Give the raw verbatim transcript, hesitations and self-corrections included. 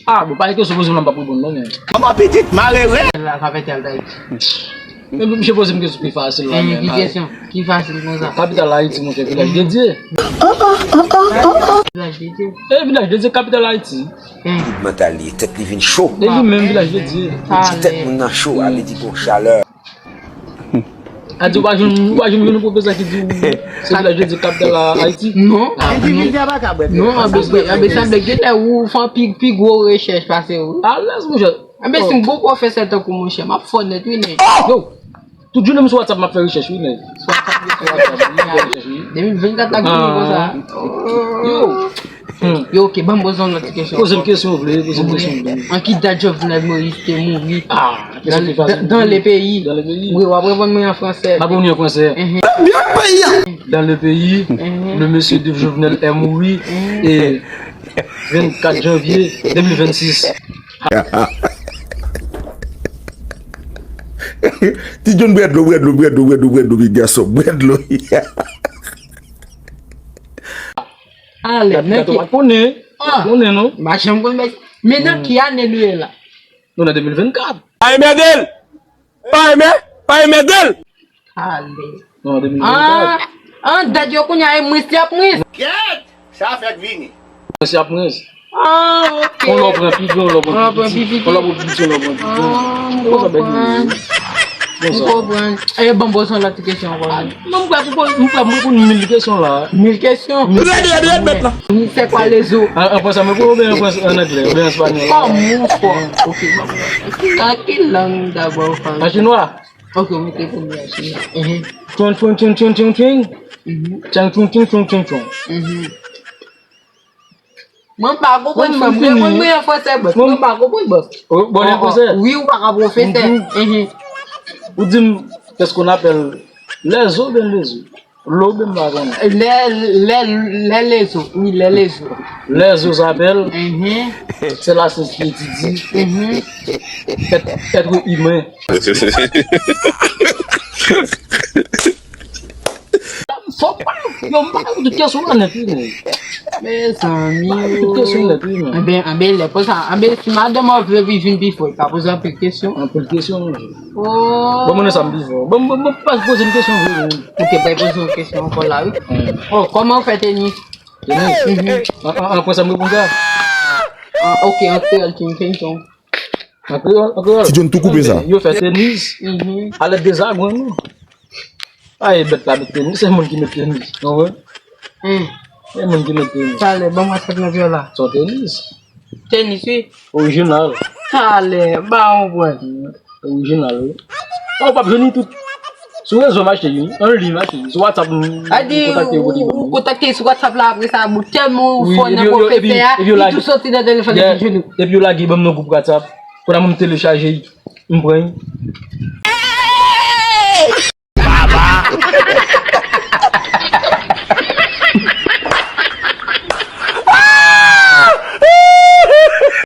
Ah, bon, pa gen kesyon poze m la, m p ap reponn non, men. Manman pitit malere. La ka fè tèl Ayiti. Men misye poze m kesyon ki fasil la, men. Ki kesyon? Ki fasil konsa? Kapital Ayiti, monchè, Vilaj de Dye. Vilaj de Dye. E Vilaj de Dye, kapital Ayiti. Tout mantal li, tèt li vin cho. E li menm, Vilaj de Dye. Li di tèt moun nan cho, ale di gon chalè. A di, ou pa janm, ou pa janm jwenn yon pwofesè ki di w se Vilaj de Dye kapital Ayiti? Non. Non, anben, anben, sa vle di lè ou fè pi, pi gwo rechèch pase ou. Alèz, monchè. Anben, si m bon pwofesè tankou monchè, m ap fò nèt, wi, nèg. Yo! Tout jounen m sou WhatsApp, m ap fè rechèch, wi, nèg. Sou WhatsApp, wi, m ap fè rechèch, wi. De mil vennkat la, vini konsa. Yo! Yo, ok, ban m poze yon lòt kesyon. Poze m kesyon w vle, poze m kesyon w vle. An ki dat Jovenel Moïse te mouri? Ah, kesyon ki fasil. Dans le pays. Dans le pays. Wi, w ap reponn mwen an fransè. M ap reponn an fransè. Dans le pays, le monsieur de Jovenel est mouru e vennkat janvye de mil vennsis. Ti John, bwè dlo, bwè dlo, bwè dlo, bwè dlo, bwè dlo, big gason, bwè dlo. Ale, men ki... Konnen, konnen, non? M pa janm konn, men, men nan ki ane nou ye la? Nou nan de mil vennkat. Pa enmède l! Pa enmè, pa enmède l! Ale. Non, de mil vennkat. Ah, an dat yo kounye a, e mwens li ap mwens. Kèt! Sa fèk vini. Mwens li ap mwens. Ah, ok. On lè w pran pi gra, on lè w pran pi piti. On lè w pran pi piti, on lè w pran pi gra. Ah, m konprann. M konprann. E ban m poze yon lòt kesyon ankò. Non, m kwè pou, m kwè m reponn mil kesyon la. Mil kesyon? Rèd, rèd, rèd, mèt la. C'est quoi les os? An, an fransè, mwen pou oubyen an fransè, an anglè, oubyen an espanyòl? Kòman w fè? Ok, nan ki lang dabò ou pale? An chinwa? Ok, mete premye a chinwa. Mhm. Chon, chon, chon, chon, chon, chon. Mhm. Chon, chon, chon, chon, chon, chon. Mhm. Mwen pa konprann, frè m. Mwen, mwen an fransè, bòs. Mwen pa konprann, bòs. Bon, an fransè? Wi, ou pa ka pwofesè. Mhm. Ou di m, qu'est-ce qu'on appelle les os oubyen les os? Lo oubyen m pa konnen. Les, les, les, les os. Wi, les, les os. Les os appellent. Mhm. C'est la science qui étudie être, être humain. Fò pa, yo, m pa konn tout kesyon la nèt, wi, men. Mezanmi. M pa konn tout kesyon nèt, wi, men. Anben, anben, lè konsa, anben, si madanm ou vle vin pi fò, pa poze anpil kesyon. Anpil kesyon, wi. Oh. Bon, mwen, sa m pi fò. Bon, bon, bon, pa poze m kesyon, vre, men. Ok, pa poze yon kesyon ankò la, wi. Hmm. Oh, kòman ou fè tenis? Tenis? Mhm. An, an, an, konsa m reponn sa? Ah, ok, an kreyòl, tenis, tenis, tenis. An kreyòl, an kreyòl. Ti John tou koupe sa. Yo fè tenis. Mhm. Alèd de zagwen, non. A, e bèt la met tenis, se moun ki met tenis. Ou konprann? Hmm. Se moun ki met tenis. Talè, ban m wè sa k nan vyòl la. Se yon tenis. Tenis, wi. Orijinal. Talè, ba yon pwen. Orijinal, wi. Ou p ap jwenn li tout. Sou rezo m achte li, an liy m achte li. Sou WhatsApp m kontakte yo pou li ban mwen. Ou kontakte sou WhatsApp la, apre sa, ou tèlman ou fò nan pwofesè a, li tou soti nan telefòn li vin jwenn ou. Epi yo lage ban m nan gwoup WhatsApp. Kounye a mwen m telechaje li, m pran li.